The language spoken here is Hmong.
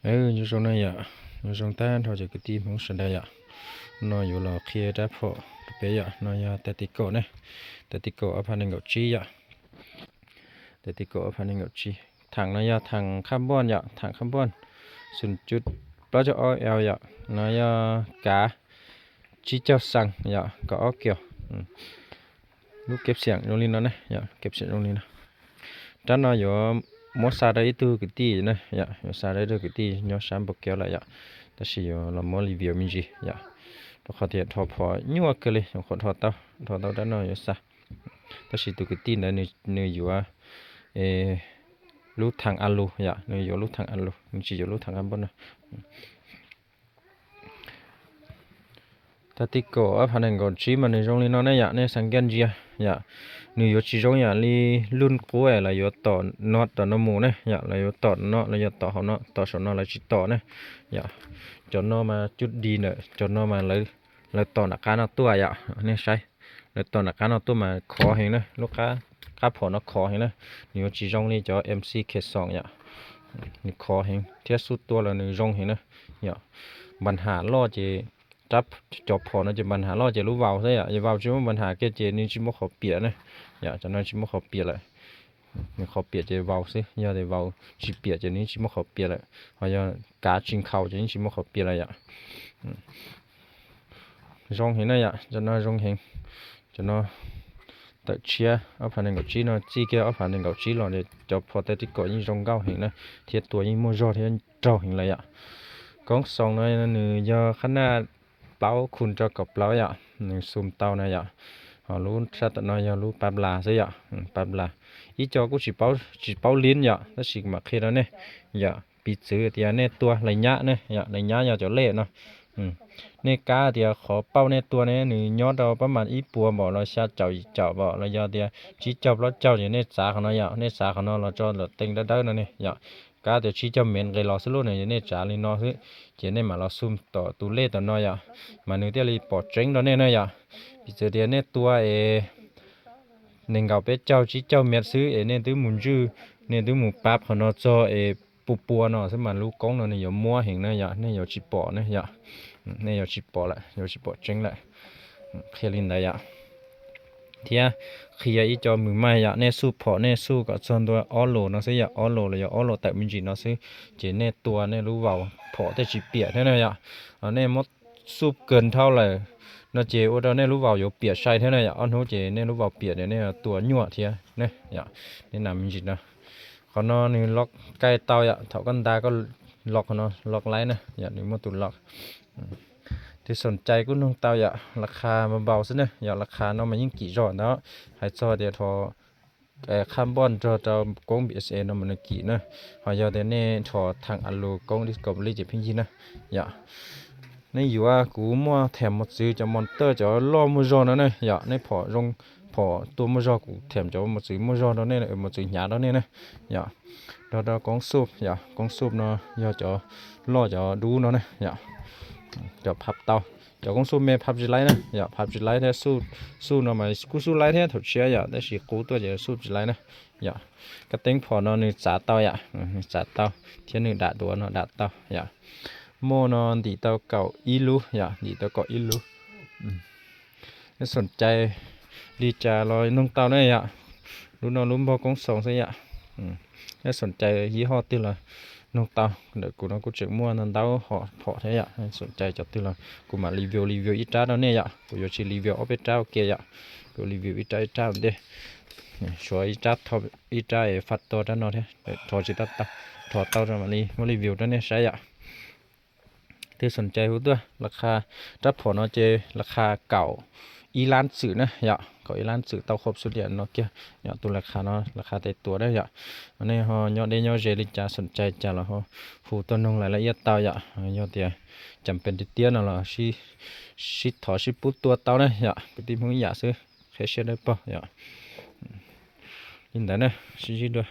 Nyob zoo na yom, nyob zoo tag nrho cov kwv tij Hmoob sawv daws yom. No yuav los qhia rab phom rau peb yom, no yog Tactical ne, Tactical ob phav nees nkaum tsib yom. Tactical ob phav nees nkaum tsib, thaam no yog thaam carbon yom, thaam carbon, xoom cuj plaub caug ob L yom, no yog kav tsib caug xees yom, kaum ob kios. Lub kev xiam zoo li no ne, kev xiam zoo li no. Rab no yuav muab xa rau ib tug kwv tij na yom, yuav xa rau ib tug kwv tij nyob sab Npau Kev lawm yom, tab sis yuav los muab review me ntsis yom, rau qhov tias dhos phom nyuaj kawg li, nyuam qhuav dhos tau, dhos tau rab no yuav xa. Tab sis tus kwv tij ntawd nws yuav lub thaam alu yom, nws yuav lub thaam alu, nws tsis yuav lub thaam carbon no. Tactical ob phav nees nkaum tsib mas nws zoo li no ne yom, nej xav nkaj ntsia yom, nws yuav tsis zoo yam li luj qub es lawv yuav tom no tom no mus ne yom, lawv yuav tom no los yog tom hauv no, tom saum no lawv tsis tom ne yom. Cov no mas cuj di ntawm cov no mas lawv tom nram qab no tuaj yom, nej saib, lawv tom nram qab no tuaj mas khov heev na, lub qab phom no khov heev na, nws yuav tsis zoo li cov M C K xoom yom, nws khov heev thiab xub tua los nws zoo heev na yom. Npas has loj ces rab, cov phom no ces npas has loj ces lub vaus xwb yom, yog vaus tsis muaj npas has kiag ces nws tsis muaj qhov piam na yom, cov no tsis muaj qhov piam lawm. Nws qhov piam ces vaus xwb, yog tias vaus tsis piam ces nws tsis muaj qhov piam lawm, ho yog kav tsis nkhaus ces yeej tsis muaj qhov piam lawm yom. Zoo heev na yom, cov no zoo heev. Cov no tawm tshiab ob phav nees nkaum tsib no txij kiag ob phav nees nkaum tsib los cov phom Tactical yeej zoo nkauj heev na, thiab tua yeej muaj zog thiab raug heev lawm yom. Koob xoom no nws yog qhab naj plaub khu rau kaum plaub yom, nws xum tau na yom. Ho lub sab tom no yog lub pab las xwb yom, pab las. Ib co kuj tsis paub, tsis paub lib yom, tab sis mam qhia rau nej yom. Piv txwv tias nej tua hlais nyab ne yom, hlais nyab yog cov lej no. Nej kab tias qhov pauj nej tua ne nws nyob rau pab mas ib puas npaum los xya caum yim caum npaum los yog tias tsib caug plaub caug ces nej txav qhov no yom, nej txav qhov no los tso lawm teej dawb dawb no ne yom. Kab tias tsib caug mev nqis los xwb lub no nej txav li no xwb, ces nej mam los xum tom tus lej tom no yom, mas nws thiaj li pom tseeb rau nej na yom. Piv txwv tias nej tua es nees nkaum peb caug tsib caug mev xwb es nej twb mus ntswj, nej twb mus pab qhov no txog es pua pua no xwb mas lub koob no nws yuav muab heev na yom, nej yuav tsis pom na yom. Nej yuav tsis pom lawm, yuav tsis pom tseeb lawm. Qhia li ntawd yom. Thiab qhia ib co mws maij yom, nej xuj phom nej xuj kom txog ntua ob lus no xwb yom, ob lus los yog ob lus tawm me ntsis no xwb, ces nej tua nej lub vaus phom thiaj tsis piam thiab na yom. Nej muab xuj kawg dhau lawm no ces ua rau nej lub vaus yuav piam sai thiab na yom, ob hnub ces nej lub vaus piam ces nej tua nyuaj thiab ne yom. Nej nas me ntsis no, qhov no nws los kai tau yom, thaum koj nta koj los qhov no los laib na yom, nws muaj tus los. Tus xoom cai kuj noog tau yom, las khas npau npau xwb ne yom, las khas no mas yeej kim zog ntawd, hais txog tias dhos qhab npoj nrog rau koob B S A no mas nws kim na, ho yog tias nej dhos thaam a lus koob Discovery ces pheej yig na yom. Nej yuav kuv muaj them mos txwv cov mos tawj cov loj muaj zog no ne yom, nej phom zoo, phom tua muaj zog kuv them cov mos txwv muaj zog rau nej, mos txwv hnyav rau nej na yom. Nrog rau koob xuj yom, koob xuj no yog cov loj cov dub no ne yom. Cov phab tau, cov koob xuj me phab tsis laib na yom, phab tsis laib thiab, xuj no mas kuj xuj laib thiab thaum tshiab yom, tab sis qub tuaj ces xuj tsis laib na yom. Kab teeb phom no nws txav tau yom, nws txav tau thiab nws dam duav no dam tau yom. Muaj no ntim tau kaum ib lub yom, ntim tau kaum ib lub. Nej xoom cai li cas los noog tau ne yom. Lub no lub npog koob xoom xwb yom. Nej xoom cai yib hoj twg los noog tau, ntawm kuv no kuj tseem muaj ntau ntau hom phom thiab yom. Xoom cai cov twg los kuv mam review review ib rab rau nej yom, kuv yuav tsis review ob peb rab ua ke yom, kuv review ib rab ib rab ua ntej. Suav ib rab, ib rab es faj tua rab no thiab, rho tsis tau, rho tau mam li muab review rau nej saib yom. Twg xoom cai hu tuaj, las khas rab phom no ces las khas kaum ib lab txwm na yom, kaum ib lab txwm tau khop xu liam no kiag yom, tus las khas no las khas tes tuam na yom. Nej ho nyob deb nyob ze li cas xoom cai cas los ho hu tuaj noog lawv laj iab tau yom. Yog tias cas pes tiag tiag no los sib thov sib pub tua tau na yom, kwv tij Hmoob ib yam xwb, qhia siab dawb paug yom. Li ntawd na, sib ntsib dua.